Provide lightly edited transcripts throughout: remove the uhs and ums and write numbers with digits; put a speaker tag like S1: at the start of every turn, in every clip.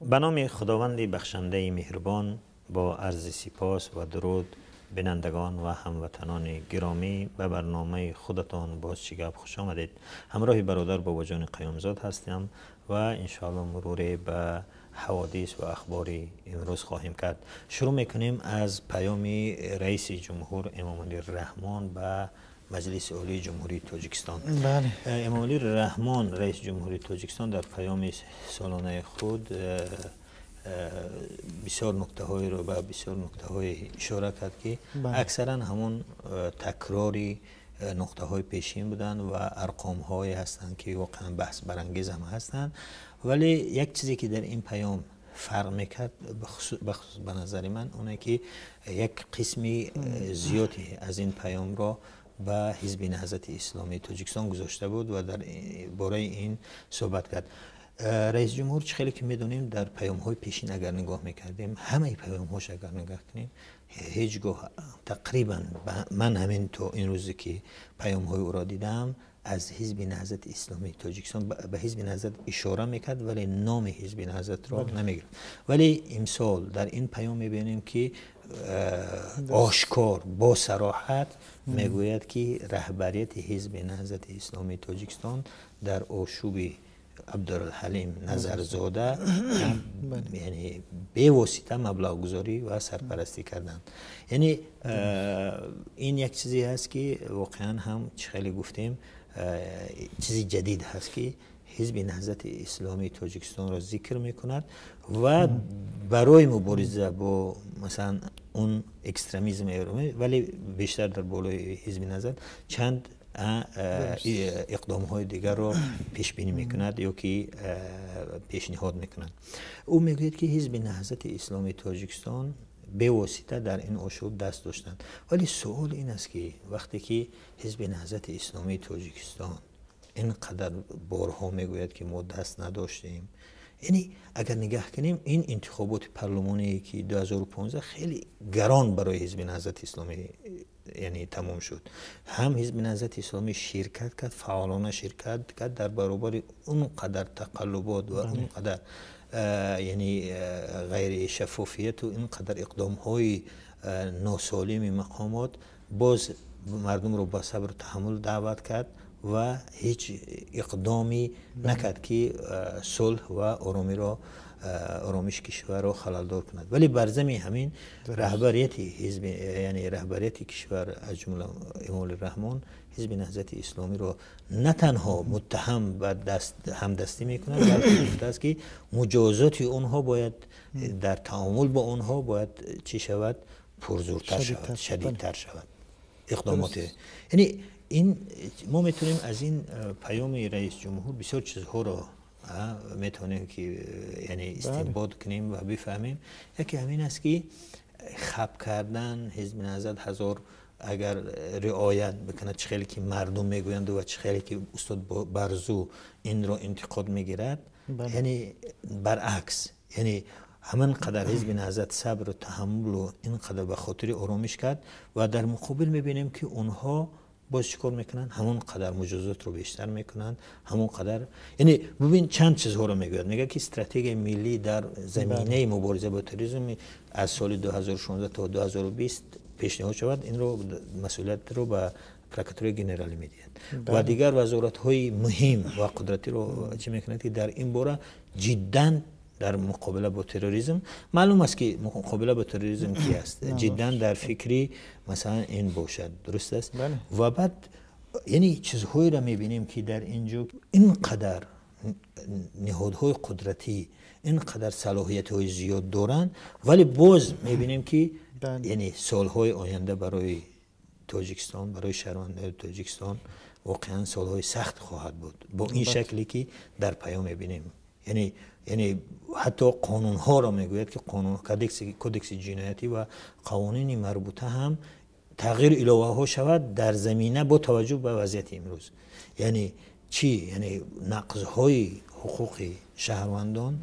S1: Ба номи Худованди бахшандаи меҳрубон, бо арзи сипос ва дуруд, бинандагон ва ҳамватанони гиромӣ, ба барномаи худатон «Боз чӣ гап» хуш омадед. Ҳамроҳи бародар Бобоҷони Қаюмзод ҳастам ва иншоалло муруре ба ҳаводис ва ахбори имрӯз хоҳем кард. Шурӯъ мекунем аз паёми раиси ҷумҳур Эмомалӣ Раҳмон ба Маҷлиси Олии Ҷумҳурии Тоҷикистон. Эмомалӣ Раҳмон, раиси ҷумҳурии Тоҷикистон, дар паёми солонаи худ бисёр нуктаҳоеро ба бисёр нуктаҳое ишора кард, ки аксаран ҳамон такрори нуқтаҳои пешин буданд ва арқомҳое ҳастанд, ки воқеан баҳсбарангез ҳам ҳастанд. Вале як чизе, ки дар ин паём фарқ мекард, бахусус ба назари ман, оне ки як қисми зиёде аз ин паёмро ба Ҳизби Наҳзати Исломии Тоҷикистон гузошта буд ва дар бораи ин суҳбат кард. Раиси ҷумҳур, чӣ хеле ки медонем, дар паёмҳои пешин агар нигоҳ мекардем, ҳамаи паёмҳош агар нигоҳ кунем, ҳеҷ гоҳ тақрибан, ман ҳамин то ин рӯзе ки паёмҳои ӯро дидам, аз Ҳизби Наҳзати Исломии Тоҷикистон ба Ҳизби Наҳзат ишора мекард, вале номи Ҳизби Наҳзатро намегирифт. Вале имсол дар ин паём мебинем, ки ошкор, бо сароҳат мегӯяд, ки раҳбарияти Ҳизби Наҳзати Исломии Тоҷикистон дар ошӯби Абдулҳалим Назарзода, яъне бевосита маблағгузорӣ ва сарпарастӣ карданд. Яъне ин як чизе ҳаст, ки воқеан ҳам, чӣ хеле гуфтем, чизи ҷадид ҳаст, ки Ҳизби Наҳзати Исломии Тоҷикистонро зикр мекунад ва барои мубориза бо, масалан, он экстремизм, вале бештар дар болои Ҳизби Наҳзат, чанд иқдомҳои дигарро пешбинӣ мекунад ё ки пешниҳод мекунад. Ӯ мегӯяд, ки Ҳизби Наҳзати Исломии Тоҷикистон бевосита дар ин ошӯб даст доштанд. Вале суол ин аст, ки вақте ки Ҳизби Наҳзати Исломии Тоҷикистон ин қадар борҳо мегӯяд, ки мо даст надоштем, яъне агар нигаҳ кунем, ин интихоботи парлумоние, ки 2015 хеле гарон барои Ҳизби Наҳзати Исломӣ, яъне, тамом шуд, ҳам Ҳизби Наҳзати Исломӣ ширкат кард, фаъолона ширкат кард, дар баробари он қадар тақаллубот ва он қадар, яъне, ғайришаффофияту ин қадар иқдомҳои носолими мақомот, боз мардумро ба сабру таҳаммул даъват кард ва ҳеҷ иқдоме накард, ки сулҳ ва оромиро, оромиши кишварро халалдор кунад. Вале бар зами ҳамин раҳбарияти ҳизби, яъне раҳбарияти кишвар, аз ҷумла Эмомалӣ Раҳмон, Ҳизби Наҳзати Исломиро на танҳо муттаҳам ба ҳамдастӣ мекунад, балки гуфтааст, ки муҷозоти онҳо бояд, дар таомул бо онҳо бояд чӣ шавад? Пурзӯртар шавад, шадидтар шавад иқдомоте. Яъне ин мо метавонем аз ин паёми раис ҷумҳур бисёр чизҳоро метавонем, ки, яъне, истинбот кунем ва бифаҳмем. Яке ҳамин аст, ки хап кардан Ҳизби Наҳзат ҳазор агар риоят бикунад, чӣ хеле ки мардум мегӯянд ва чӣ хеле ки устод Барзу инро интиқод мегирад, яъне баръакс, яъне ҳамин қадар Ҳизби Наҳзат сабру таҳаммулу ин қадар ба хотири оромиш кард ва дар муқобил мебинем, ки онҳо боз чӣ кор мекунанд? Ҳамон қадар муҷозотро бештар мекунанд, ҳамон қадар. Яъне бубин, чанд чизҳоро мегӯяд. Мегӯяд, ки стратегияи миллӣ дар заминаи мубориза бо терроризм аз соли 2016 то 2020 пешниҳод шавад. Инро масъулиятро ба Прокуратураи генералӣ медиҳад ва дигар вазоратҳои муҳим ва қудратиро чӣ мекунад, ки дар ин бора ҷиддан дар муқобила бо терроризм, маълум аст, ки муқобила бо терроризм ки аст, ҷиддан дар фикри, масалан, ин бошад, дуруст аст. Ва баъд, яъне, чизҳоеро мебинем, ки дар ин ҷо ин қадар ниҳодҳои қудратӣ, ин қадар салоҳиятҳои зиёд доранд, вале боз мебинем, ки, яъне, солҳои оянда барои Тоҷикистон, барои шаҳрвандони Тоҷикистон воқеан солҳои сахт хоҳад буд бо ин шакле, ки дар паём мебинем. Яъне ҳатто қонунҳоро мегӯяд, ки қонун, кодекси ҷиноятӣ ва қавонини марбута ҳам тағйиру иловаҳо шавад дар замина бо таваҷҷӯҳ ба вазъияти имрӯз. Яъне чӣ? Яъне нақзҳои ҳуқуқи шаҳрвандон,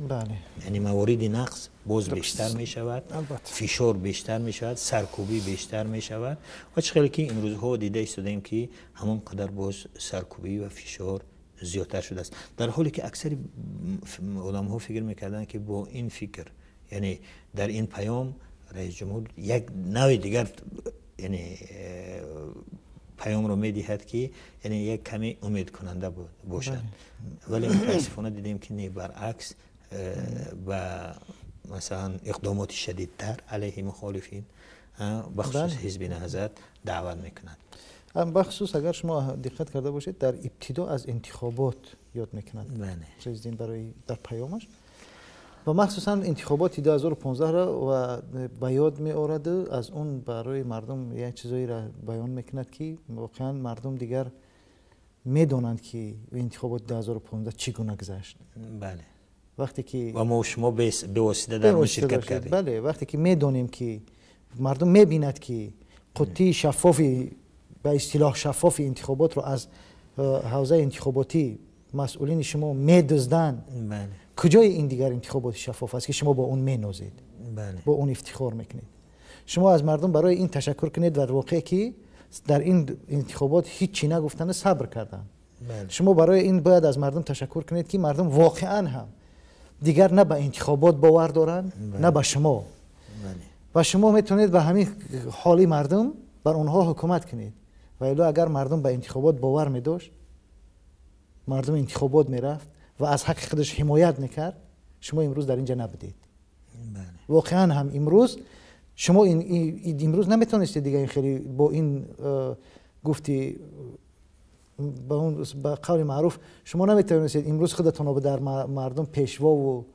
S1: яъне мавориди нақз боз бештар мешавад, фишор бештар мешавад, саркӯбӣ бештар мешавад. Ва чӣ хеле ки имрӯзҳо дида истодаем, ки ҳамон қадар боз саркӯбӣ ва фишор зиёдтар шудааст, дар ҳоле ки аксари одамҳо фикр мекарданд, ки бо ин фикр, яъне дар ин паём раис ҷумҳур як нави дигар, яъне паёмро медиҳад, ки яъне як каме умедкунанда бошад, вале мутаассифона дидем, ки не, баръакс, ба масалан иқдомоти шадидтар алайҳи мухолифин, бахусус Ҳизби Наҳзат, даъват мекунад.
S2: Бахусус агар шумо диққат карда бошед, дар ибтидо аз интихобот ёд мекунад президент барои дар паёмаш ва махсусан интихоботи 2015-ро ва ба ёд меорад, аз он барои мардум як чизоеро баён мекунад, ки воқеан мардум дигар медонанд, ки интихоботи 2015 чӣ гуна гузашт. Вақте ки
S1: ва мо шумо бевосита дар он ширкат кардем.
S2: Бале, вақте ки медонем, ки мардум мебинад, ки қуттии шаффофи, ба истилоҳ шаффофи интихоботро аз ҳавзаи интихоботӣ масъулини шумо медузданд, куҷои ин дигар интихоботи шаффоф аст, ки шумо бо он менозед, бо он ифтихор мекунед? Шумо аз мардум барои ин ташаккур кунед, дар воқеъ, ки дар ин интихобот ҳеҷ чӣ нагуфтанд, сабр карданд. Шумо барои ин бояд аз мардум ташаккур кунед, ки мардум воқеан ҳам дигар на ба интихобот бовар доранд, на ба шумо. Ва шумо метавонед ба ҳамин ҳоли мардум бар онҳо ҳукумат кунед. Ва илло агар мардум ба интихобот бовар медошт, мардум интихобот мерафт ва аз ҳаққи худаш ҳимоят мекард, шумо имрӯз дар инҷа набудед. Воқеан ҳам имрӯз шумо имрӯз наметавонистед дигар хеле бо ин гуфти ба қавли маъруф, шумо наметавонистед имрӯз худатонро дар мардум пешвову,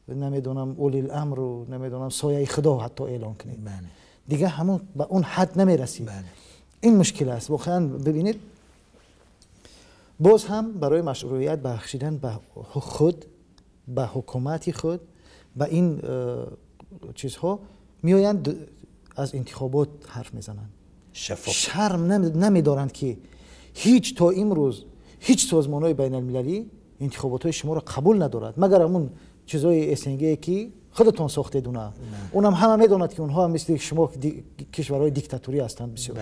S2: намедонам, улил-амру, намедонам, сояи худо ҳатто эълон кунед. Дигар ҳамон ба он ҳад намерасид. Ин мушкил аст воқеан. Бибинед, боз ҳам барои машруият бахшидан ба худ, ба ҳукумати худ, ба ин чизҳо меоянд, аз интихобот ҳарф мезананд. Шарм намедоранд, ки ҳеҷ то имрӯз ҳеҷ созмонҳои байналмилалӣ интихоботҳои шуморо қабул надорад, магар ҳамун чизҳои СНГ, ки худатон сохтед. Уна унам ҳама медонад, ки онҳо мисли шумо кишварҳои диктатурӣ ҳастанд бисёр.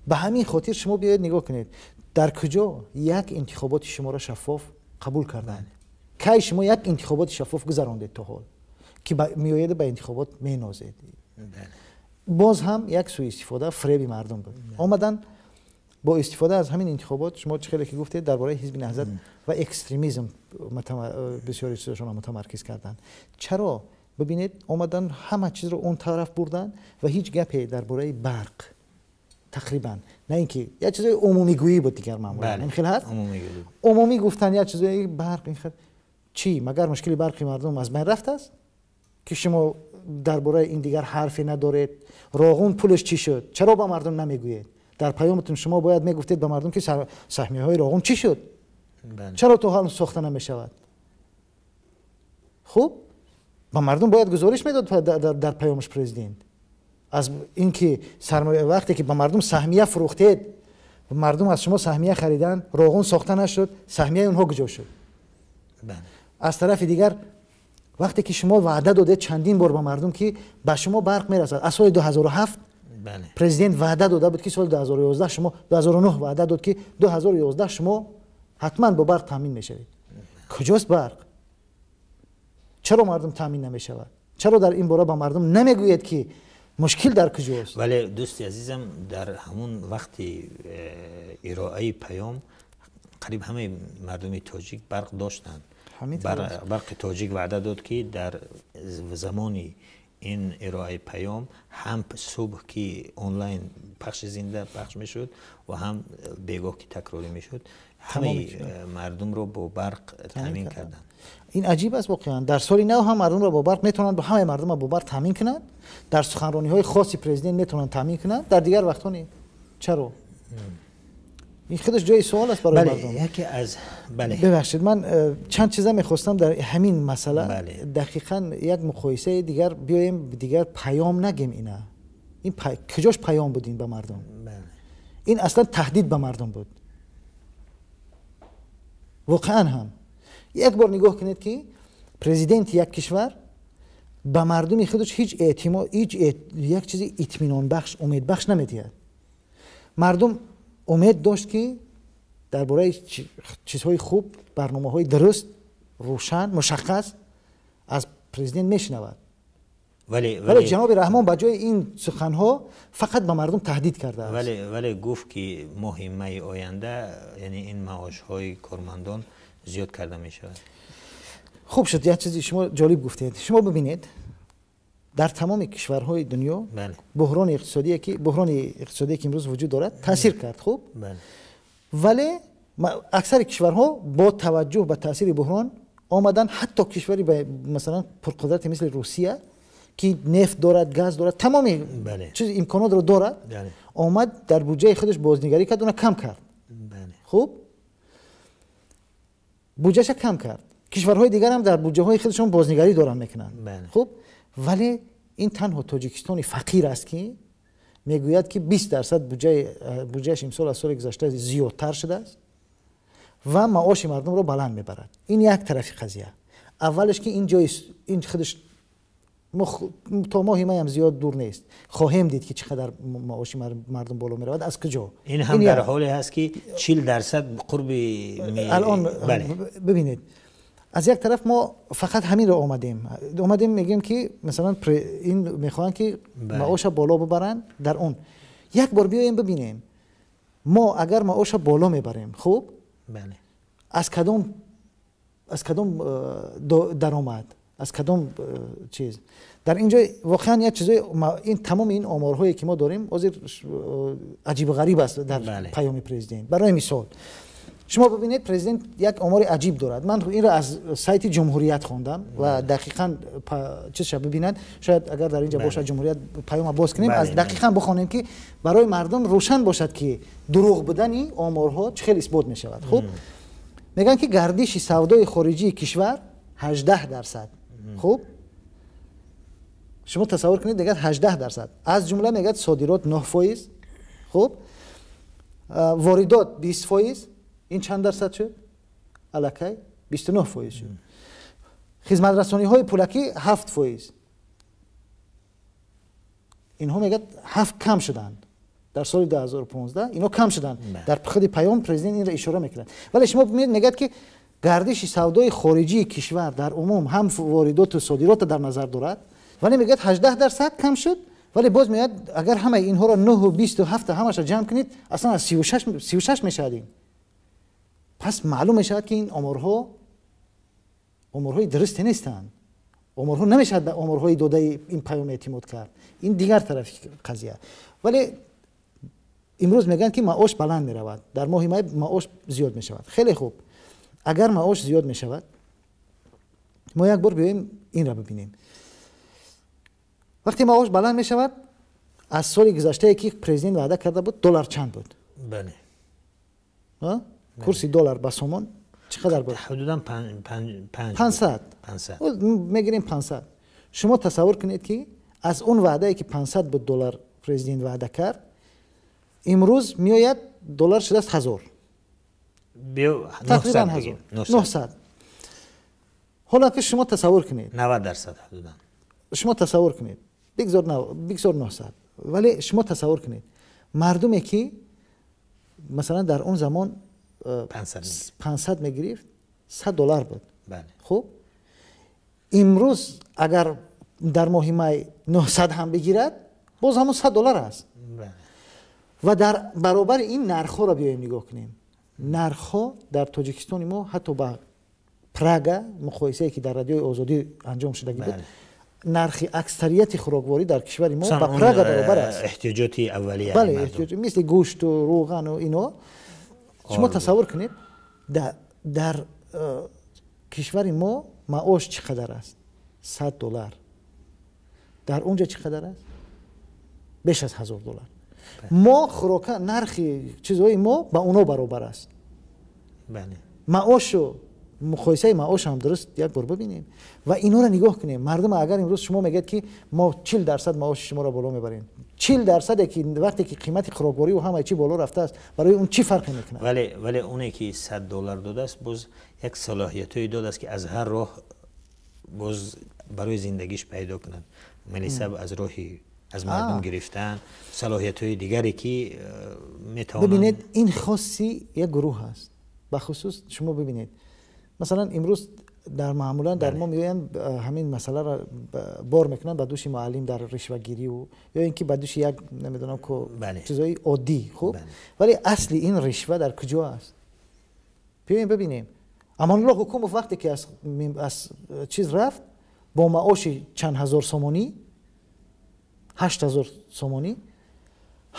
S2: Ба ҳамин хотир шумо биёед нигоҳ кунед, дар куҷо як интихоботи шуморо шаффоф қабул карданд? Кай шумо як интихоботи шаффоф гузарондед то ҳол, ки меоед, ба интихобот менозед? Боз ҳам як сӯистифода, фреби мардум буд. Омадан бо истифода аз ҳамин интихобот, шумо чӣ хеле ки гуфтед, дар бораи Ҳизби Наҳзат ва экстремизм бисёри чизошонро мутамаркиз карданд. Чаро? Бибинед, омадан, ҳама чизро он тараф бурданд ва ҳеҷ гапе дар бораи барқ тақрибан, на ин ки як чизои умумигӯӣ буд дигар, маъмулан ин хел ҳаст, умумӣ гуфтан як чизои барқ. Ин хел чӣ? Магар мушкили барқи мардум аз байн рафтааст, ки шумо дар бораи ин дигар ҳарфе надоред? Роғун пулаш чӣ шуд? Чаро ба мардум намегӯед? Дар паёматон шумо бояд мегуфтед ба мардум, ки саҳмияҳои Роғун чӣ шуд, чаро то ҳол сохта намешавад. Хуб, ба мардум бояд гузориш медод дар паёмаш президент аз ин ки вақте ки ба мардум саҳмия фурӯхтед, мардум аз шумо саҳмия харидан, Роғун сохта нашуд, саҳмияи онҳо куҷо шуд? Аз тарафи дигар, вақте ки шумо ваъда додед чандин бор ба мардум, ки ба шумо барқ мерасад, аз соли 2007 президент ваъда дода буд, ки соли 2011 шумо, 2009 ваъда дод, ки 2011 шумо ҳатман бо барқ таъмин мешавед. Куҷост барқ? Чаро мардум таъмин намешавад? Чаро дар ин бора ба мардум намегӯед, ки мушкил дар куҷост?
S1: Вале, дӯсти азизам, дар ҳамун вақти ироаи паём қариб ҳамаи мардуми тоҷик барқ доштанд. Барқи Тоҷик ваъда дод, ки дар замони ин ироаи паём ҳам субҳ, ки онлайн пахши зинда пахш мешуд, ва ҳам бегоҳ, ки такрорӣ мешуд, ҳамаи мардумро бо барқ таъмин карданд.
S2: Ин аҷиб аст воқеан. Дар соли нав ҳам мардумро бо барқ метавонанд, ҳамаи мардумро бо барқ таъмин кунанд, дар суханрониҳои хоси президент метавонанд таъмин кунанд, дар дигар вақтҳо не. Чаро? Ин худаш ҷои суол аст барои мардум.
S1: Яке аз бале.
S2: Бибахшед, ман чанд чиза мехостам дар ҳамин масъала дақиқан як муқоисаи дигар биёем. Дигар паём нагем ина, ин куҷош паём буд ин ба мардум? Ин аслан таҳдид ба мардум буд воқеан ҳам. Як бор нигоҳ кунед, ки президенти як кишвар ба мардуми худаш ҳеҷ эътимод, ҳеҷ як чизи итминонбахш, умедбахш намедиҳад. Мардум умед дошт, ки Дар бораи чизҳои хуб, барномаҳои дуруст, рӯшан, мушаххас аз президент мешунавад. Вале ҷаноби Раҳмон ба ҷои ин суханҳо фақат ба мардум таҳдид кардааст.
S1: Вале гуфт, ки моҳи майи оянда, яъне ин маошҳои кормандон зиёд карда мешавад.
S2: Хуб шуд, як чизи шумо ҷолиб гуфтед. Шумо бибинед, дар тамоми кишварҳои дунё буҳрони иқтисодие ки имрӯз вуҷуд дорад таъсир кард. Хуб, вале аксари кишварҳо бо таваҷҷӯҳ ба таъсири буҳрон омаданд, ҳатто кишвари масалан пурқудрате мисли Русия, ки нефт дорад, газ дорад, тамоми чиз имконотро дорад, омад дар буҷаи худаш бознигарӣ кард, она кам кард. Хуб, буҷаша кам кард. Кишварҳои дигар ҳам дар буҷаҳои худашон бознигарӣ доранд, мекунанд. Хуб, вале ин танҳо Тоҷикистони фақир аст, ки мегӯяд, ки 20% буҷааш имсол аз соли гузашта зиёдтар шудааст ва маоши мардумро баланд мебарад. Ин як тарафи қазия. Аввалеш ки ин ҷои ин худаш то моҳи май ҳам зиёд дур нест. Хоҳем дид, ки чӣ қадар маоши мардум боло меравад, аз куҷо.
S1: Ин ҳам дар ҳоле ҳаст, ки 40% қурби
S2: алон. Бибинед, аз як тараф мо фақат ҳаминро омадем, мегӯем, ки масалан ин мехоҳанд, ки маоша боло бибаранд. Дар он як бор биёем бибинем, мо агар маоша боло мебарем, хуб, аз кадом даромад, аз кадом чиз. Дар ин ҷо воқеан як чизои ин тамоми ин оморҳое ки мо дорем ҳозир аҷибу ғариб аст дар паёми президент. Барои мисол, шумо бибинед, президент як омори аҷиб дорад. Ман инро аз сайти Ҷумҳурият хондам ва дақиқан чизша бибинанд, шояд агар дар инҷа бошад Ҷумҳурият, паёма боз кунем, аз дақиқан бихонем, ки барои мардум рӯшан бошад, ки дурӯғ будани оморҳо чӣ хел исбот мешавад. Хуб, мегӯянд, ки гардиши савдои хориҷии кишвар 18%. Хуб, шумо тасаввур кунед, мегӯяд 18%, аз ҷумла мегӯяд содирот 9%, хуб, воридот 20%. Ин чанд дарсад шуд? Аллакай 29% шуд. Хизматрасониҳои пулакӣ 7%. Инҳо мегӯяд 7 кам шуданд дар соли 2015, инҳо кам шуданд. Дар худи паём президент инро ишора мекунад. Вале шумо бибинед, мегӯяд, ки гардиши савдои хориҷии кишвар дар умум ҳам воридоту содиротро дар назар дорад, вале мегӯяд 18% кам шуд. Вале боз мегӯяд, агар ҳамаи инҳоро 9 27 ҳамаша ҷамъ кунед, аслан аз 36 мешавад. Ин пас маълум мешавад, ки ин оморҳо оморҳои дурусте нестанд. Оморҳо намешавад ба оморҳои додаи ин паём эътимод кард. Ин дигар тарафи қазия. Вале имрӯз мегӯянд, ки маош баланд меравад, дар моҳи май маош зиёд мешавад. Хеле хуб, агар маош зиёд мешавад, мо як бор биёем инро бибинем. Вақте маош баланд мешавад, аз соли гузаштае ки президент ваъда карда буд, доллар чанд буд? Курси доллар ба сомон чӣ қадар буд?
S1: Ҳудудан
S2: 500 мегирем, 500. Шумо тасаввур кунед, ки аз он ваъдае ки 500 буд доллар президент ваъда кард, имрӯз меояд доллар шудааст 1000, тақрибан 900. Ҳоло ки шумо тасаввур кунед,
S1: 90% ҳудудан.
S2: Шумо тасаввур кунед, бигзор 900, вале шумо тасаввур кунед, мардуме ки масалан дар он замон 500 мегирифт, 100 доллар буд. Хуб, имрӯз агар дар моҳи май 900 ҳам бигирад, боз ҳамон 100 доллар аст. Ва дар баробари ин нархҳоро биёем нигоҳ кунем. Нархҳо дар Тоҷикистони мо ҳатто ба Прага муқоисае ки дар Радиои Озодӣ анҷом шудагӣ буд, нархи аксарияти хӯрокворӣ дар кишвари мо ба Прага баробар аст.
S1: Эҳтиёҷоти аввалия.
S2: Бале, мисли гӯшту рӯғану ино. Шумо тасаввур кунед, дар кишвари мо маош чӣ қадар аст? 100 доллар. Дар он ҷо чӣ қадар аст? Беш аз 1000 доллар. Мо хӯрока, нархи чизҳои мо ба оно баробар аст. Маошу муқоисаи маош ҳам дуруст як бор бибинем ва инҳоро нигоҳ кунем. Мардум, агар имрӯз шумо мегӯед, ки мо 40% маоши шуморо боло мебарем, 40% ки вақте ки қимати хӯрокворӣ ва ҳамаи чӣ боло рафтааст, барои он чӣ фарқе мекунад?
S1: Вале оне ки 100 доллар додааст, боз як салоҳиятҳое додааст, ки аз ҳар роҳ боз барои зиндагиш пайдо кунад. Мелиса аз роҳи аз мардум гирифтан, салоҳиятҳои дигаре ки метавонанд.
S2: Бибинед, ин хоси як гурӯҳ аст. Бахусус шумо бибинед, масалан имрӯз дар маъмулан дар мо меоянд ҳамин масъаларо бор мекунанд ба дӯши муаллим дар ришвагирӣ ё ин ки ба дӯши як намедонам ко чизҳои оддӣ. Хуб, вале асли ин ришва дар куҷо аст? Биёем бибинем. Амонуллоҳ Ҳукумов вақте ки аз чиз рафт бо маоши чанд ҳазор сомонӣ, 8000 сомонӣ,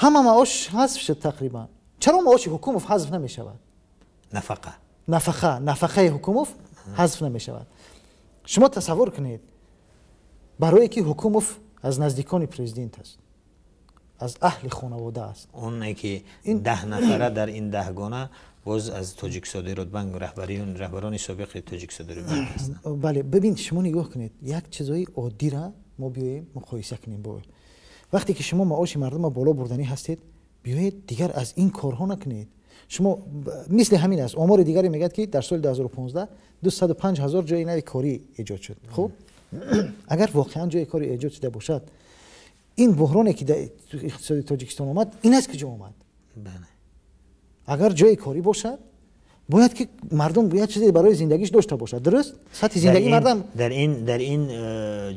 S2: ҳама маош ҳазф шуд тақрибан. Чаро маоши Ҳукумов ҳазф намешавад? Нафақаи Ҳукумов ҳазф намешавад. Шумо тасаввур кунед, барое ки Ҳукумов аз наздикони президент аст, аз аҳли хонавода аст.
S1: Оне ки 10 нафара дар ин 10гона боз аз Тоҷиксодиротбанк раҳбарони собиқи Тоҷиксодиротбанк ҳастанд.
S2: Бале, бибин, шумо нигоҳ кунед, як чизҳои оддира мо биёем муқоиса кунем бо. Вақте ки шумо маоши мардумро боло бурданӣ ҳастед, биёед дигар аз ин корҳо накунед. Шумо мисли ҳамин аст. Омори дигаре мегӯяд ки дар соли 2015 205 ҳазор ҷои нави корӣ эҷод шуд. Хуб, агар воқеан ҷои корӣ эҷод шуда бошад, ин буҳроне ки дар иқтисоди Тоҷикистон омад, ин аз куҷо омад? Агар ҷои корӣ бошад, бояд ки мардум бояд чизе барои зиндагиш дошта бошад. Дуруст? Сатҳи зиндагии мардум
S1: дар ин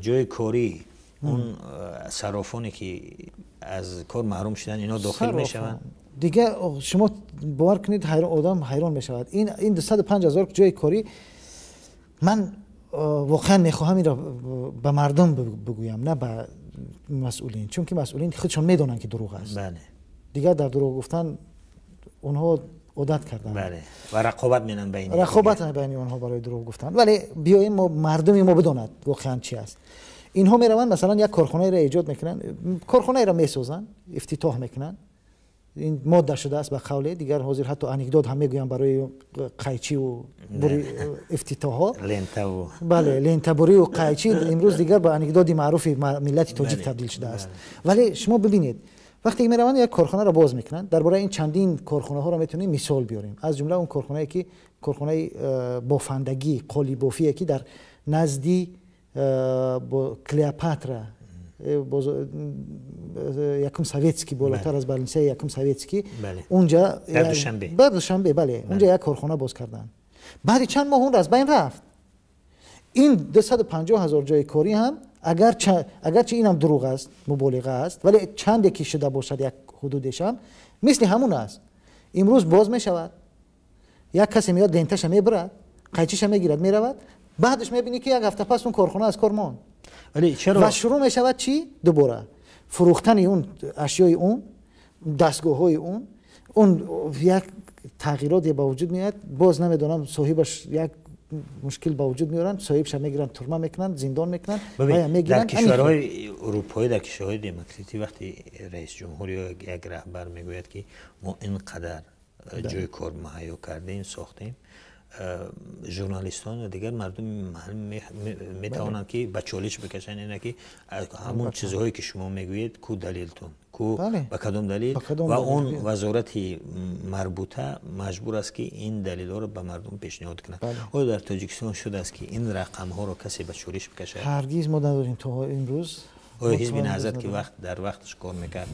S1: ҷои корӣ он сарофоне ки аз кор маҳрум шуданд, ино дохил мешаванд?
S2: Дигар шумо бовар кунед, одам ҳайрон мешавад. Ин 205 ҳазор ҷои корӣ, ман воқеан мехоҳам инро ба мардум бигӯям, на ба масъулин, чунки масъулин худшон медонанд ки дурӯғ аст. Дигар дар дурӯғ гуфтан онҳо одат карданд.
S1: Ва рақобат менанд байни
S2: рақобат байни онҳо барои дурӯғ гуфтан. Вале биёем мо мардуми мо бидонад воқеан чи аст. Инҳо мераванд масалан як корхонаеро эҷод мекунанд, корхонаеро месозанд, ифтитоҳ мекунанд. Ин модда шудааст ба қавле дигар, ҳозир ҳатто анекдот ҳам мегӯям барои қайчиву ифтитоҳҳо. Бале, лентабурию қайчи имрӯз дигар ба анекдоти маъруфи миллати тоҷик табдил шудааст. Вале шумо бибинед, вақте ки мераванд як корхонаро боз мекунанд, дар бораи ин чандин корхонаҳоро метавонем мисол биёрем. Аз ҷумла он корхонае ки корхонаи бофандагӣ, қолибофие ки дар назди Клеопатра якум советский, болотар аз больницаи якум советский, унҷа дар Душанбе, бале, унҷа як корхона боз карданд. Баъди чанд моҳ он аз байн рафт. Ин 250 ҳазор ҷои корӣ ҳам агарчи инам дурӯғ аст, муболиға аст, вале чанде ки шуда бошад як ҳудудеш ҳам мисли ҳамун аст. Имрӯз боз мешавад, як касе меояд, ленташа мебарад, қайчиша мегирад, меравад, баъдаш мебинӣ ки як ҳафта пас он корхона аз кор монд. Ва шурӯъ мешавад чӣ? Дубора фурӯхтани он ашёи он, дастгоҳҳои он, он як тағйироте ба вуҷуд меояд. Боз намедонам, соҳибаш як мушкил ба вуҷуд меоранд, соҳибша мегиранд, турма мекунанд, зиндон мекунанд.
S1: Дар кишварҳои урупоӣ, дар кишварҳои демократӣ вақте раисҷумҳур ё як раҳбар мегӯяд ки мо ин қадар ҷои кор муҳайё кардем, сохтем, журналистон ва дигар мардуми маҳал метавонанд ки ба чолиш бикашанд ина ки ҳамон чизҳое ки шумо мегӯед, ку далилтон, ку ба кадом далил, ва он вазорати марбута маҷбур аст ки ин далилҳоро ба мардум пешниҳод кунад. Оё дар Тоҷикистон шудааст ки ин рақамҳоро касе ба чолиш бикашад?
S2: Ҳаргиз мо надорем то имрӯз.
S1: Оё ҳизби Наҳзат ки дар вақташ кор мекард,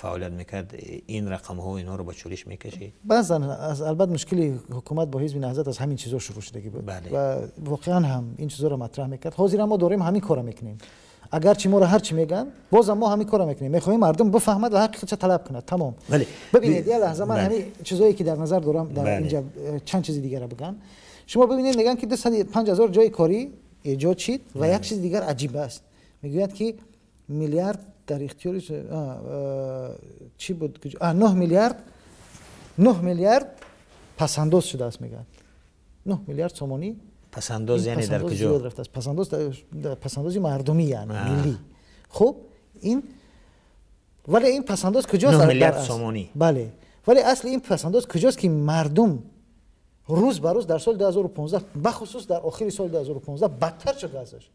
S1: фаъолият мекард, ин рақамҳо инҳоро ба чолиш мекашид?
S2: Баъзан албат мушкили ҳукумат бо ҳизби Наҳзат аз ҳамин чизо шурӯъ шудагӣ буд ва воқеан ҳам ин чизоро матраҳ мекард. Ҳозир мо дорем ҳамин корро мекунем. Агарчи моро ҳарчи мегӯянд, бозам мо ҳамин корро мекунем. Мехоҳем мардум бифаҳмад ва ҳаққи худша талаб кунад. Тамом. Бибинед, як лаҳза ман ҳамин чизое ки дар назар дорам дар инҷа чанд чизи дигарро бигӯям. Шумо бибинед, мегӯянд ки 205 ҳазор ҷои корӣ эҷод шид ва як чизи дигар аҷиб аст. Мегӯяд ки миллиард дар ихтиёри чӣ буд? 9 миллиард, 9 миллиард пасандоз шудааст, мегӯяд. 9 миллиард сомонӣ
S1: пасандоз, яъне дар куҷо?
S2: Пасандоз, пасандози мардумӣ, яъне миллӣ. Хуб, ин вале ин пасандоз куҷост?
S1: 9 миллиард сомонӣ.
S2: Бале, вале асли ин пасандоз куҷост ки мардум рӯз ба рӯз дар соли 2015, бахусус дар охири соли 2015 бадтар шуд вазъаш.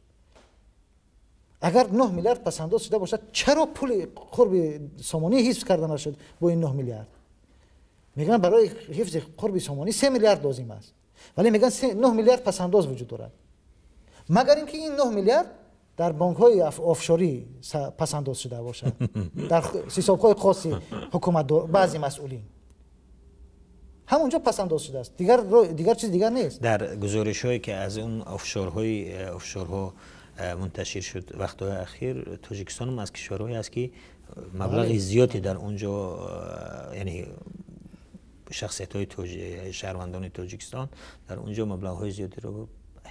S2: Агар 9 миллиард пасандоз шуда бошад, чаро пули қурби сомонӣ ҳифз карда нашуд бо ин 9 миллиард? Мегӯянд барои ҳифзи қурби сомонӣ 3 миллиард лозим аст, вале мегӯянд 9 миллиард пасандоз вуҷуд дорад. Магар ин ки ин 9 миллиард Дар бонкҳои офшорӣ пасандоз шуда бошад, дар ҳисобҳои хоси ҳукумат, баъзе масъулин ҳамонҷо пасандоз шудааст. Дигар чиз дигар нест.
S1: Дар гузоришҳое ки аз он офшорҳо мунташир шуд вақтҳои ахир, Тоҷикистон ҳам аз кишварҳое аст ки маблағи зиёде дар он ҷо, яъне шахсиятҳои шаҳрвандони Тоҷикистон дар он ҷо маблағҳои зиёдеро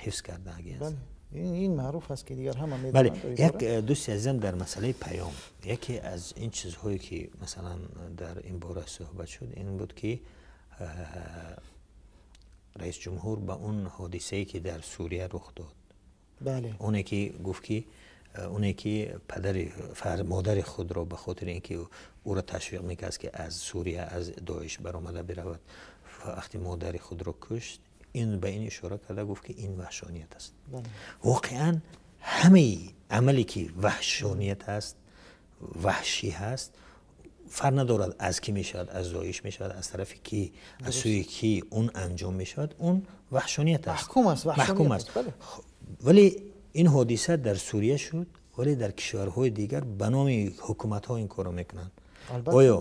S1: ҳифз кардаанд.
S2: Ин маъруф аст ки дигар ҳама
S1: медонанд. Бале, як дӯсти азизам дар масъалаи паём, яке аз ин чизҳое ки масалан дар ин бора суҳбат шуд ин буд ки раис ҷумҳур ба он ҳодисае ки дар Сурия рух дод, оне ки гуфт ки оне ки падари модари худро ба хотири ин ки ӯро ташвиқ мекард ки аз Сурия аз Доиш баромада биравад, вақти модари худро кушт, ин ба ин ишора карда гуфт ки ин ваҳшоният аст. Воқеан ҳамаи амале ки ваҳшоният аст, ваҳшӣ ҳаст, фарқ надорад аз кӣ мешавад, аз Доиш мешавад, аз тарафи кӣ, аз сӯи кӣ он анҷом мешавад, он ваҳшоният аст. Маҳкум аст. Вале ин ҳодиса дар Сурия шуд, вале дар кишварҳои дигар ба номи ҳукуматҳо ин корро мекунанд. Оё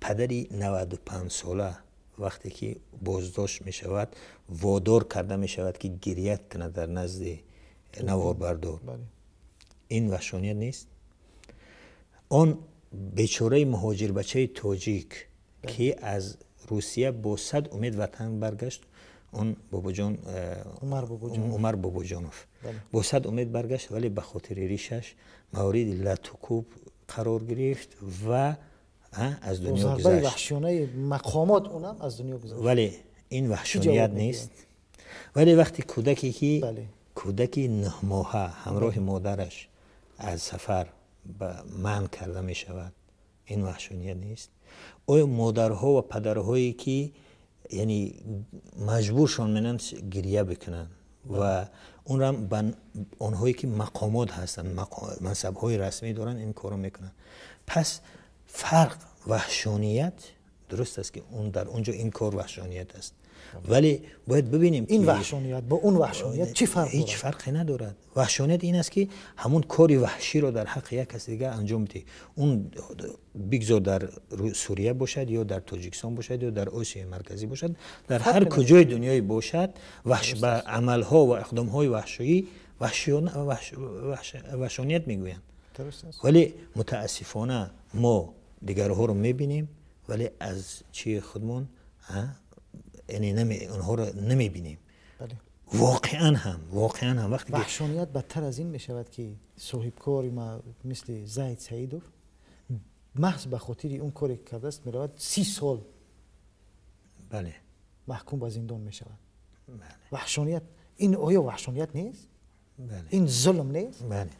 S1: падари 95 сола вақте ки боздошт мешавад, водор карда мешавад ки гиря кунад дар назди наворбардор, ин ваҳшоният нест? Он бечораи муҳоҷирбачаи тоҷик ки аз Русия бо 100 умед ватан баргашт, он бобоҷон Умар Бобоҷонов бо 100 умед баргашт, вале ба хотири ришаш мавриди латукӯб қарор гирифт ва аз дунё гузашт.
S2: Зарбаи ваҳшиёнаи мақомот онам аз дунё гузашт.
S1: Вале ин ваҳшоният нест. Вале вақти кӯдаке ки кӯдаки 9 моҳа ҳамроҳи модараш аз сафар манъ карда мешавад, ин ваҳшоният нест? Оё модарҳо ва падарҳое ки яъне маҷбуршон менанд гиря бикунанд ва онро ба онҳое ки мақомот ҳастанд, мансабҳои расмӣ доранд, ин корро мекунанд. Пас фарқ ваҳшоният дуруст аст ки он дар он ҷо ин кор ваҳшоният аст, вале бояд бибинем
S2: ин ваҳшоният бо он ваҳшоният чӣ фарқ дорад?
S1: Ҳеҷ фарқе надорад. Ваҳшоният ин аст ки ҳамон кори ваҳширо дар ҳаққи як каси дигар анҷом бидиҳӣ. Он бигзор дар Сурия бошад ё дар Тоҷикистон бошад ё дар Осиёи Марказӣ бошад, дар ҳар куҷои дунёе бошад, ба амалҳо ва иқдомҳои ваҳшӣ ваҳшоният мегӯянд. Вале мутаассифона мо дигарҳоро мебинем, вале аз чии худмон яъне онҳоро намебинем. Воқеан ҳам вақте
S2: ваҳшоният бадтар аз ин мешавад ки соҳибкори ма мисли Зайд Саидов маҳз ба хотири он коре ки кардааст меравад 30 сол
S1: бале
S2: маҳкум ба зиндон мешавад. Ваҳшоният ин оё ваҳшоният нест? Ин зулм нест?
S1: Бале.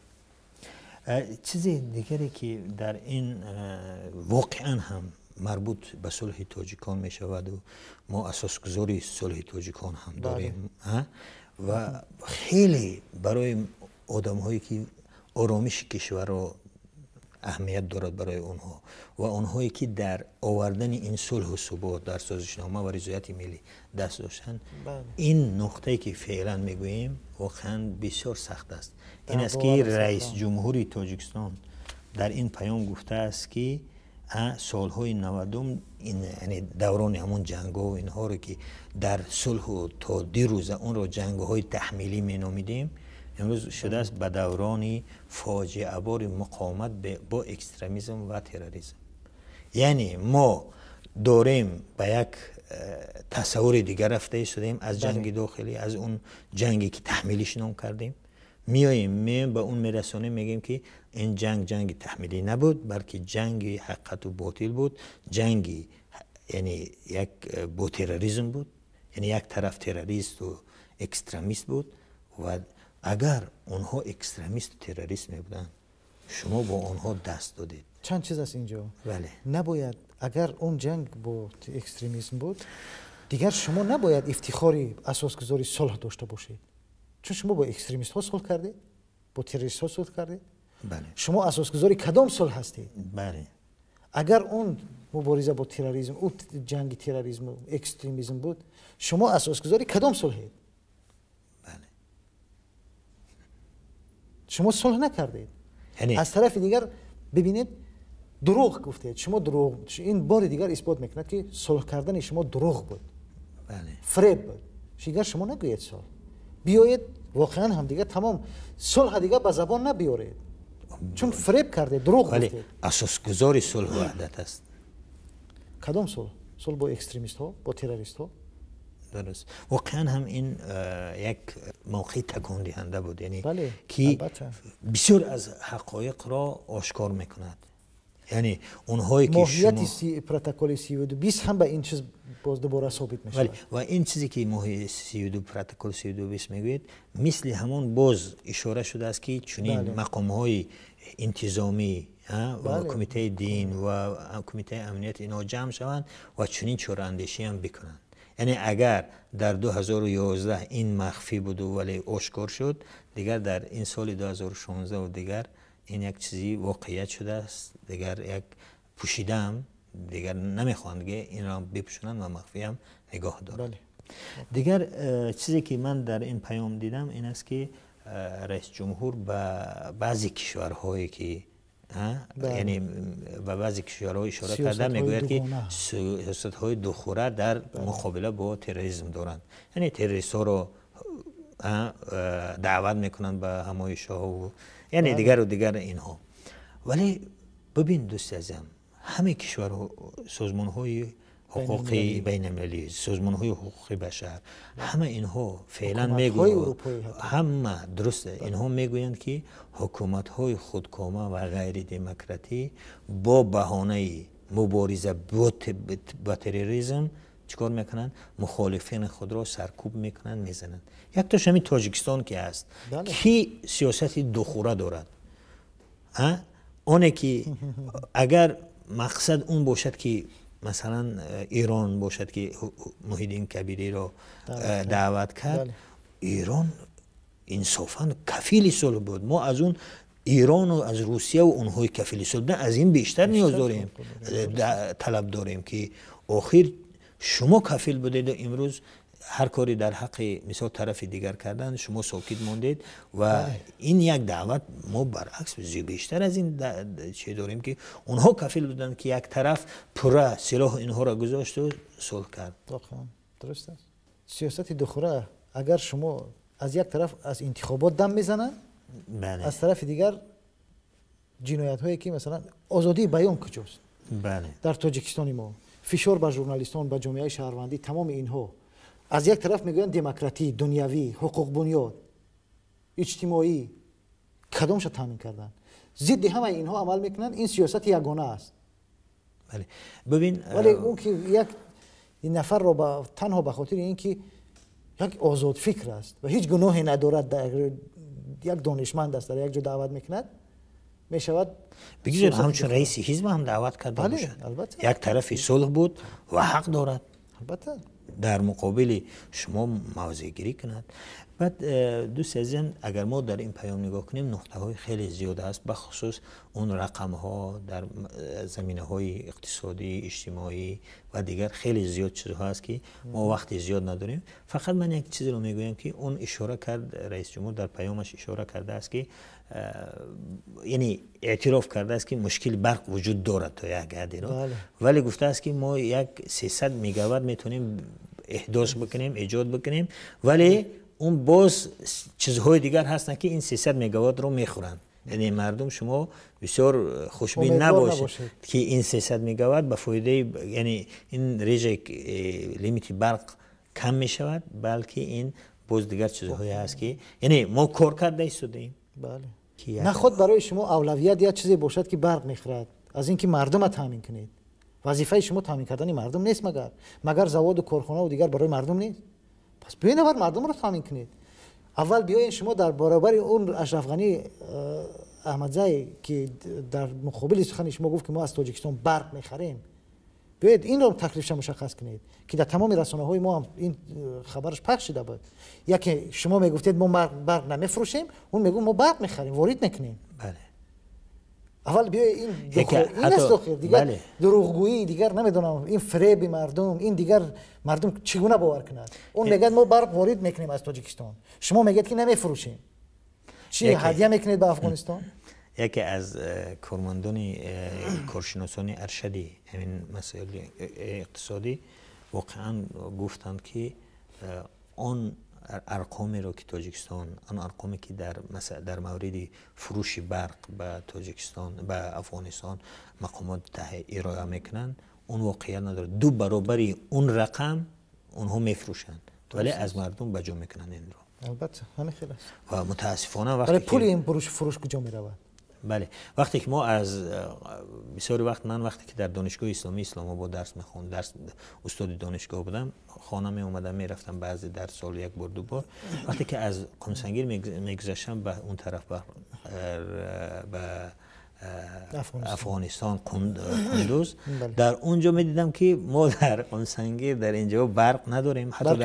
S1: Чизи дигаре ки дар ин воқеан ҳам марбут ба сулҳи тоҷикон мешаваду мо асосгузори сулҳи тоҷикон ҳам дорем ва хеле барои одамҳое ки оромиши кишварро аҳамият дорад барои онҳо ва онҳое ки дар овардани ин сулҳу субот дар созишнома ва ризояти миллӣ даст доштанд, ин нуқтае ки феълан мегӯем воқеан бисёр сахт аст. Ин аст ки раис ҷумҳури Тоҷикистон дар ин паём гуфтааст ки солҳои 90 яъне даврони ҳамон ҷангҳо инҳоро ки дар сулҳу то дирӯза онро ҷангҳои таҳмилӣ меномидем, имрӯз шудааст ба даврони фоҷиабори муқовимат бо экстремизм ва терроризм. Яъне мо дорем ба як тасаввури дигар рафта истодаем аз ҷанги дохилӣ, аз он ҷанге ки таҳмилиш ном кардем, меоем ба он мерасонем, мегӯем ки ин ҷанг ҷанги таҳмилӣ набуд, балки ҷанги ҳақиқату ботил буд, ҷанги яъне як бо терроризм буд, яъне як тараф террористу экстремист буд ва агар онҳо экстремисту террорист мебуданд, шумо бо онҳо даст додед.
S2: Чанд чиз аст инҷо.
S1: Бале.
S2: Набояд агар он ҷанг бо экстремизм буд, дигар шумо набояд ифтихори асосгузори сулҳ дошта бошед. Чун шумо бо экстремистҳо сулҳ кардед, бо террористҳо сулҳ кардед. Шумо асосгузори кадом сулҳ ҳастед?
S1: Бале.
S2: Агар он мубориза бо терроризм, он ҷанги терроризму экстремизм буд, шумо асосгузори кадом сулҳед?
S1: Бале.
S2: Шумо сулҳ накардед. Аз тарафи дигар бибинед, дурӯғ гуфтед. Шумо дурӯғ, ин бори дигар исбот мекунад, ки сулҳ кардани шумо дурӯғ буд, фиреб буд. Дигар шумо нагӯед сулҳ, биёед воқеан ҳам дигар тамом сулҳ дигар ба забон набиёред, чун фиреб кардед, дурӯғ гуфтед.
S1: Асосгузори сулҳу ваҳдат аст.
S2: Кадом сулҳ? Сулҳ бо экстремистҳо, бо террористҳо?
S1: Дуруст. Воқеан ҳам ин як мавқеи такондиҳанда буд, яъне ки бисёр аз ҳақоиқро ошкор мекунад. Яъне онҳое ки
S2: моҳияти протоколи 3220 ҳам ба ин чиз боз дубора собит мешавад.
S1: Ва ин чизе ки моҳияти 32 протокол 3220 мегӯед, мисли ҳамон боз ишора шудааст, ки чунин мақомҳои интизомӣ ва кумитаи дин ва кумитаи амният инҳо ҷамъ шаванд ва чунин чораандешӣ ҳам бикунанд. Яъне агар дар 2011 ин махфӣ буду вале ошкор шуд, дигар дар ин соли 2016 дигар ин як чизи воқеият шудааст, дигар як пӯшидаам, дигар намехоҳанд ки инро бипӯшонанд ва махфиам нигоҳ доранд. Дигар чизе ки ман дар ин паём дидам ин аст, ки раис ҷумҳур ба баъзе кишварҳое ки, яъне ба баъзе кишварҳо ишора карда мегӯяд, ки сиёсатҳои духура дар муқобила бо терроризм доранд, яъне террористҳоро даъват мекунанд ба ҳамоишҳо, яъне дигару дигар инҳо. Вале бибин, дӯсти азизам, ҳамаи кишварҳо, созмонҳои ҳуқуқи байналмилалӣ, созмонҳои ҳуқуқи башар, ҳама инҳо феълан мегӯянд, ҳама дуруст, инҳо мегӯянд, ки ҳукуматҳои худкома ва ғайридемократӣ бо баҳонаи мубориза ба терроризм чӣ кор мекунанд? Мухолифини худро саркӯб мекунанд, мезананд. Яктош ҳамин Тоҷикистон ки аст, ки сиёсати духура дорад. Оне ки агар мақсад он бошад, ки масалан Эрон бошад, ки Муҳиддин Кабириро даъват кард, Эрон инсофан кафили сулҳ буд. Мо аз он Эрону аз Русия ва онҳои кафили сулҳ буданд аз ин бештар ниёз дорем, талаб дорем, ки охир шумо кафил будед, имрӯз ҳар кори дар ҳаққи мисол тарафи дигар кардан, шумо сокит мондед. Ва ин як даъват, мо баръакс бештар аз ин че дорем, ки онҳо кафил буданд, ки як тараф пурра силоҳ инҳоро гузошту сулҳ кард.
S2: Дуруст аст. Сиёсати духура, агар шумо аз як тараф аз интихобот дам мезананд, аз тарафи дигар ҷиноятҳое ки масалан озодии баён куҷост дар Тоҷикистони мо, фишор ба журналистон, ба ҷомеаи шаҳрвандӣ, тамоми инҳо. Аз як тараф мегӯянд демократӣ, дунявӣ, ҳуқуқбунёд, иҷтимоӣ, кадомша таъмин кардан? Зидди ҳамаи инҳо амал мекунанд. Ин сиёсати ягона аст.
S1: Бибин,
S2: вале он ки як нафарро танҳо ба хотири ин ки як озодфикр аст ва ҳеҷ гуноҳе надорад, як донишманд аст, дар як ҷо даъват мекунад, мешавад.
S1: Бигзор ҳамчун раиси ҳизб ҳам даъват карда бошад. Як тарафи сулҳ буд ва ҳақ дорад
S2: албатта
S1: дар муқобили шумо мавзеъгирӣ кунад. Баъд, дӯсти азизам, агар мо дар ин паём нигоҳ кунем, нуқтаҳои хеле зиёд аст, бахусус он рақамҳо дар заминаҳои иқтисодӣ, иҷтимоӣ ва дигар хеле зиёд чизҳо аст, ки мо вақти зиёд надорем. Фақат ман як чизеро мегӯям, ки он ишора кард, раис ҷумҳур дар паёмаш ишора кардааст, ки яъне эътироф кардааст, ки мушкили барқ вуҷуд дорад то як ҳаддиро, вале гуфтааст, ки мо як 300 мегаватт метавонем эҳдос бикунем, эҷод бикунем, вале он боз чизҳои дигар ҳастанд, ки ин 300 мегаваттро мехӯранд. Яъне мардум, шумо бисёр хушбин набошед, ки ин 300 мегаватт ба фоидаи, яъне ин режаи лимити барқ кам мешавад, балки ин боз дигар чизҳое ҳаст, ки яъне мо кор карда истодаем.
S2: Наход барои шумо авлавият як чизе бошад, ки барқ мехӯрад, аз ин ки мардума таъмин кунед. Вазифаи шумо таъмин кардани мардум нест? Магар заводу корхонаву дигар барои мардум нест? Пас биёед, аввал мардумро таъмин кунед. Аввал биёед шумо дар баробари он Ашраф Ғанӣ Аҳмадзай, ки дар муқобили сухани шумо гуфт, ки мо аз Тоҷикистон барқ мехарем, биёед инро таклифша мушаххас кунед, ки дар тамоми расонаҳои мо ҳам ин хабараш пахш шуда буд. Яке шумо мегуфтед, мо барқ намефурӯшем, он мегӯ, мо барқ мехарем, ворид мекунем. Аввал биёед ин аст. Охир дигар дурӯғгӯӣ, дигар намедонам, ин фиреби мардум, ин дигар мардум чӣ гуна бовар кунад? Он мегӯяд, мо барқ ворид мекунем аз Тоҷикистон, шумо мегӯед, ки намефурӯшем. Чӣ ҳадя мекунед ба Афғонистон?
S1: Яке аз кормандони коршиносони аршади ҳамин масоили иқтисодӣ воқеан гуфтанд, ки он арқомеро ки Тоҷикистон, он арқоме ки дар мавриди фурӯши барқ ба Тоҷикистон, ба Афғонистон мақомот ироа мекунанд, он воқеият надорад. 2 баробари он рақам онҳо мефурӯшанд, вале аз мардум ба ҷо мекунанд инро.
S2: Албатта, ҳамин хел аст.
S1: Ва мутаассифона вақте
S2: вале пули ин фурӯш куҷо меравад?
S1: Бале, вақте ки мо аз бисёри вақт, ман вақте ки дар донишгоҳи исломии Исломобод дарс мехондам, дарс устоди донишгоҳ будам, хона меомадам, мерафтам баъзе дар сол як бор, ду бор. Вақте ки аз Қумсангир мегузаштам ба он тараф, ба Афғонистон, Қундуз, дар он ҷо медидам, ки мо дар Қумсангир дар ин ҷо барқ надорем. Ҳатто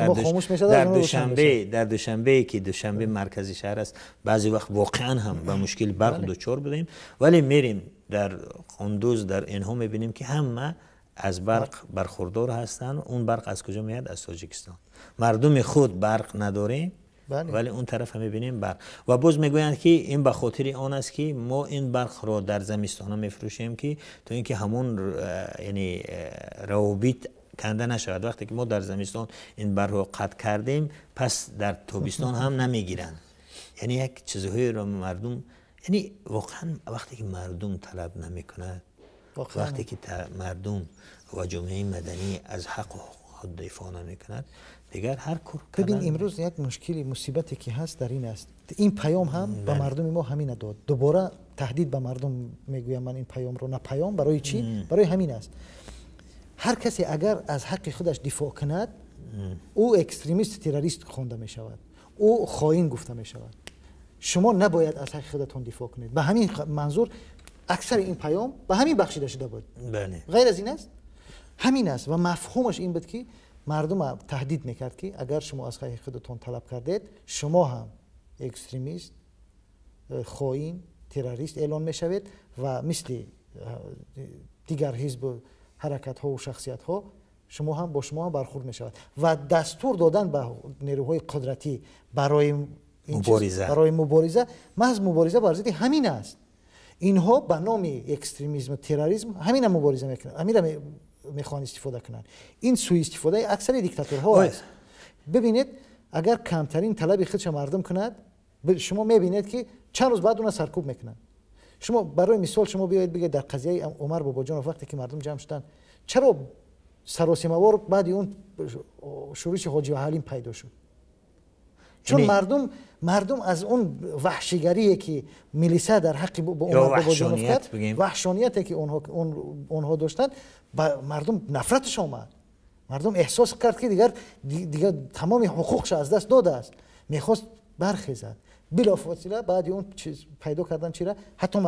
S1: дар Душанбе, ки Душанбе маркази шаҳр аст, баъзе вақт воқеан ҳам ба мушкили барқ дучор будем, вале мерем дар Қундуз, дар инҳо мебинем, ки ҳама аз барқ бархурдор ҳастанд. Он барқ аз куҷо меояд? Аз Тоҷикистон. Мардуми худ барқ надорем, вале он тараф ҳам мебинем барқ. Ва боз мегӯянд, ки ин ба хотири он аст, ки мо ин барқро дар зимистона мефурӯшем, ки то инки ҳамон яъне равобит канда нашавад. Вақте ки мо дар зимистон ин барқро қатъ кардем, пас дар тобистон ҳам намегиранд. Яъне як чизҳоеро мардум, яъне воқеан вақте ки мардум талаб намекунад, вақте ки мардум ва ҷомеаи маданӣ аз ҳаққу ҳуқуқ дифоъ намекунад, дигар ҳар кор
S2: бибин, имрӯз як мушкили мусибате ки ҳаст дар ин аст. Ин паём ҳам ба мардуми мо ҳамина дод. Дубора таҳдид ба мардум мегӯям ман ин паёмро, на паём барои чӣ? Барои ҳамин аст. Ҳар касе агар аз ҳаққи худаш дифоъ кунад, ӯ экстремист, террорист хонда мешавад, ӯ хоин гуфта мешавад. Шумо набояд аз ҳаққи худатон дифоъ кунед. Ба ҳамин манзур аксари ин паём ба ҳамин бахшида шуда буд. Ғайр аз ин аст? Ҳамин аст. Ва мафҳумаш ин буд, ки мардум таҳдид мекард, ки агар шумо аз ҳаққи худатон талаб кардед, шумо ҳам экстремист, хоин, террорист эълон мешавед ва мисли дигар ҳизбу ҳаракатҳо ва шахсиятҳо шумо ҳам бо шумо ҳам бархурд мешавад. Ва дастур додан ба нерӯҳои қудратӣ барои мубориза, маҳз мубориза бар зидди ҳамин аст. Инҳо ба номи экстремизм, терроризм ҳамина мубориза мекунанд, ҳамина мехоҳанд истифода кунанд. Ин суистифодаи аксари диктаторҳо аст. Бибинед, агар камтарин талаби худша мардум кунад, шумо мебинед, ки чанд рӯз баъд уна саркӯб мекунанд. Шумо барои мисол шумо биёед бигӯед дар қазияи Умар Бобоҷонов вақте ки мардум ҷамъ шуданд, чаро саросимавор баъди он шӯриши Ҳоҷи Ҳалим пайдо шуд? Чун мардум аз он ваҳшигарие ки милиса дар ҳаққи Умар Бобоҷонов кард, ваҳшонияте ки онҳо доштанд, ба мардум нафраташ омад. Мардум эҳсос кард, ки дигар тамоми ҳуқуқша аз даст додааст, мехост бархезад. Билофосила баъди он пайдо кардан чира, ҳатто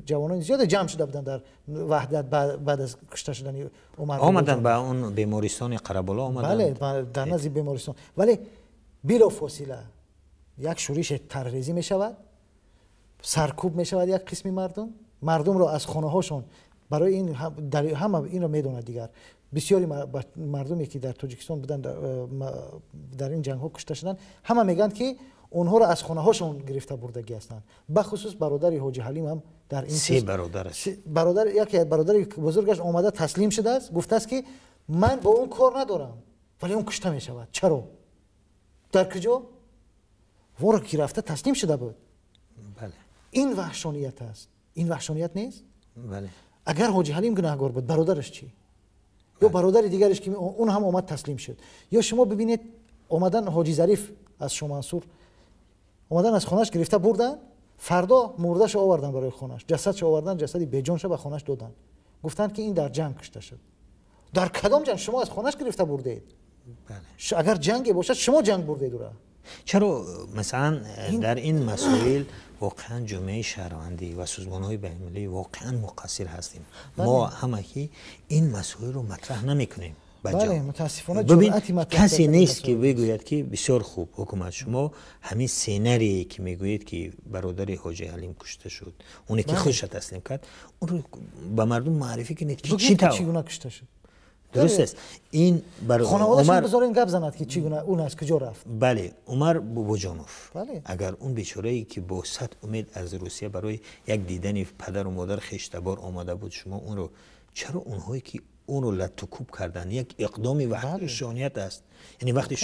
S2: ҷавонони зиёде ҷамъ шуда буданд дар Ваҳдат баъд аз кушта шудани Умар.
S1: Омаданд ба он бемористони Қараболо омаданд.
S2: Бале, дар назди бемористон. Вале билофосила як шӯриш тарҳрезӣ мешавад, саркӯб мешавад як қисми мардум, мардумро аз хонаҳошон барои ин ҳама инро медонад. Дигар бисёри мардуме ки дар Тоҷикистон буданд, дар ин ҷангҳо кушта шуданд, ҳама мегӯянд, ки онҳоро аз хонаҳошон гирифта бурдагӣ ҳастанд. Бахусус бародари Ҳоҷи Ҳалим ҳам дар ин
S1: се бародар аст.
S2: Бародар, яке бародари бузургаш омада таслим шудааст, гуфтааст, ки ман бо он кор надорам, вале он кушта мешавад. Чаро? Дар куҷо? Воро ки рафта таслим шуда буд. Ин ваҳшоният аст. Ин ваҳшоният нест? Агар Ҳоҷи Ҳалим гунаҳгор буд, бародараш чӣ? Ё бародари дигараш ки он ҳам омад таслим шуд. Ё шумо бибинед, омадан Ҳоҷи Зариф аз Шомансур, омадан аз хонаш гирифта бурданд, фардо мурдаша овардан барои хонаш, ҷасадша овардан, ҷасади беҷонша ба хонаш доданд. Гуфтанд, ки ин дар ҷанг кушта шуд. Дар кадом ҷанг? Шумо аз хонаш гирифта бурдед. Агар ҷанге бошад, шумо ҷанг бурдед ура.
S1: Чаро масалан дар ин масоил воқеан ҷомеаи шаҳрвандӣ ва созмонҳои байналмилалӣ воқеан муқассир ҳастем? Мо ҳамагӣ ин масоилро матраҳ намекунем.
S2: Мутаассифона
S1: касе нест, ки бигӯяд, ки бисёр хуб, ҳукумат, шумо ҳамин сценарие ки мегӯед, ки бародари Ҳоҷи Ҳалим кушта шуд, оне ки худша таслим кард, онро ба мардум муаррифӣ кунед, ки чӣ тавр
S2: чӣ гуна кушта шуд.
S1: Дуруст аст. Ин бар
S2: хонаводаашон бизорен гап занад, ки чӣ гуна он аз куҷо рафт.
S1: Бале, Умар Бобоҷонов. Агар он бечорае ки бо сад умед аз Русия барои як дидани падару модар хештабор омада буд, шумо онро чаро онҳое ки онро латтукӯб карданд, як иқдоми ваҳшоният аст. Яъне вақте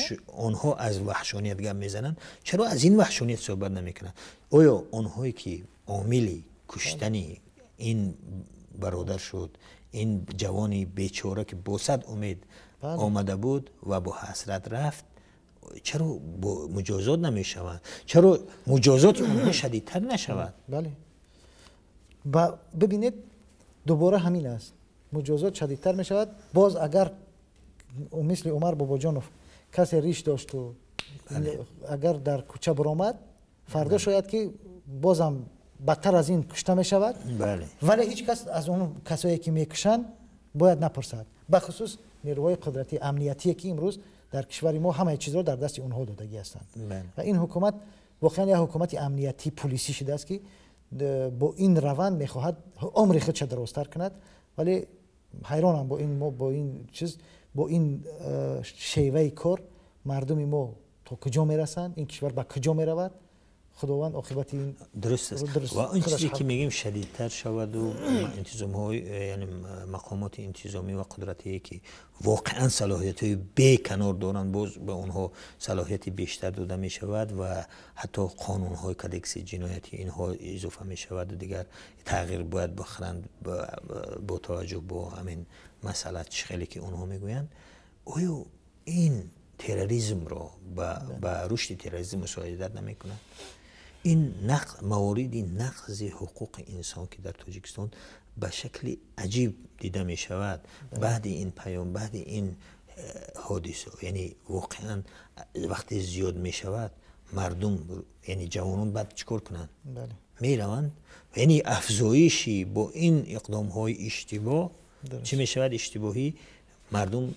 S1: онҳо аз ваҳшоният гап мезананд, чаро аз ин ваҳшоният суҳбат намекунанд? Оё онҳое ки омили куштани ин бародар шуд, ин ҷавони бечора ки бо сад умед омада буд ва бо ҳасрат рафт, чаро муҷозот намешаванд? Чаро муҷозоти онҳо шадидтар нашавад?
S2: Бале, бибинед, дубора ҳамин аст, муҷозот шадидтар мешавад. Боз агар мисли Умар Бобоҷонов касе риш дошту агар дар кӯча баромад, фардо шояд ки бозам бадтар аз ин кушта мешавад. Вале ҳеҷ кас аз он касое ки мекушанд бояд напурсад, бахусус нерӯҳои қудрати амниятие ки имрӯз дар кишвари мо ҳамаи чизро дар дасти онҳо додагӣ ҳастанд. Ва ин ҳукумат воқеан як ҳукумати амниятӣ пулисӣ шудааст, ки бо ин раванд мехоҳад умри худша дарозтар кунад. Вале ҳайронам бо ин мо, бо ин чиз, бо ин шеваи кор мардуми мо то куҷо мерасанд, ин кишвар ба куҷо меравад? Худованд оқибати ин
S1: дуруст аст. Ва он чизе ки мегӯем шадидтар шаваду интизомҳои, яъне мақомоти интизомӣ ва қудратие ки воқеан салоҳиятҳои беканор доранд, боз ба онҳо салоҳияти бештар дода мешавад ва ҳатто қонунҳои кодекси ҷиноятӣ инҳо изофа мешаваду дигар тағйир бояд бихӯранд бо таваҷҷӯҳ бо ҳамин масъала, чӣ хеле ки онҳо мегӯянд. Оё ин терроризмро ба рушди терроризм мусоидат намекунад? Ин мавориди нақзи ҳуқуқи инсон ки дар Тоҷикистон ба шакли аҷиб дида мешавад баъди ин паём, баъди ин ҳодиса, яъне воқеан вақте зиёд мешавад, мардум, яъне ҷавонон баъд чӣ кор кунанд? Мераванд. Яъне афзоиши бо ин иқдомҳои иштибоҳ чӣ мешавад? Иштибоҳӣ мардум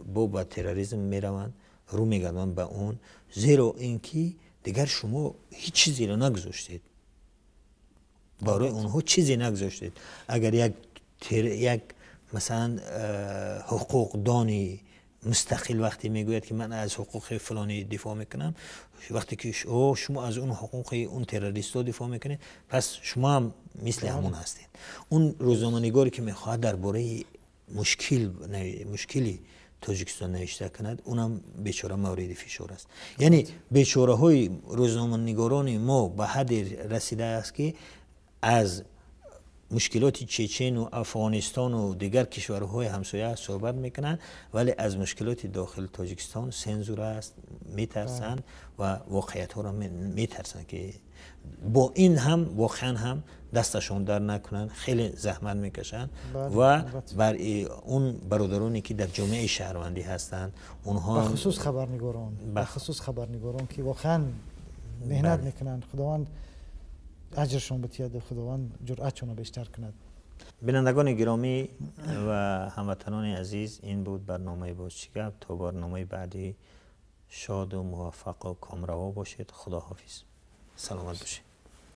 S1: бо ба терроризм мераванд, рӯ мегарданд ба он, зеро ин ки дигар шумо ҳеҷ чизеро нагузоштед, барои онҳо чизе нагузоштед. Агар як масалан ҳуқуқдони мустақил вақте мегӯяд ки ман аз ҳуқуқи фалонӣ дифоъ мекунам, вақте ки шумо аз он ҳуқуқи он террористҳо дифоъ мекунед, пас шумо ҳам мисли ҳамон ҳастед. Он рӯзноманигоре ки мехоҳад дар бораи мушкили Тоҷикистон навишта кунад, унам бечора мавриди фишор аст. Яъне бечораҳои рӯзноманигорони мо ба ҳадде расидааст, ки аз мушкилоти Чечену Афғонистону дигар кишварҳои ҳамсоя суҳбат мекунанд, вале аз мушкилоти дохили Тоҷикистон сензура аст, метарсанд ва воқеиятҳоро метарсанд, ки бо ин ҳам воқеан ҳам дасташон дар накунанд, хеле заҳмат мекашанд. Ва бар он бародароне ки дар ҷомеаи шаҳрвандӣ ҳастанд, онҳо
S2: бахусус хабарнигорон, бахусус хабарнигорон ки воқеан меҳнат мекунанд, Худованд аҷршон битиҳад, Худованд ҷуръатшонро бештар кунад.
S1: Бинандагони гиромӣ ва ҳамватанони азиз, ин буд барномаи Боз чӣ гап. То барномаи баъдӣ шоду муваффақу комраво бошед. Худоҳофиз, саломат бошед.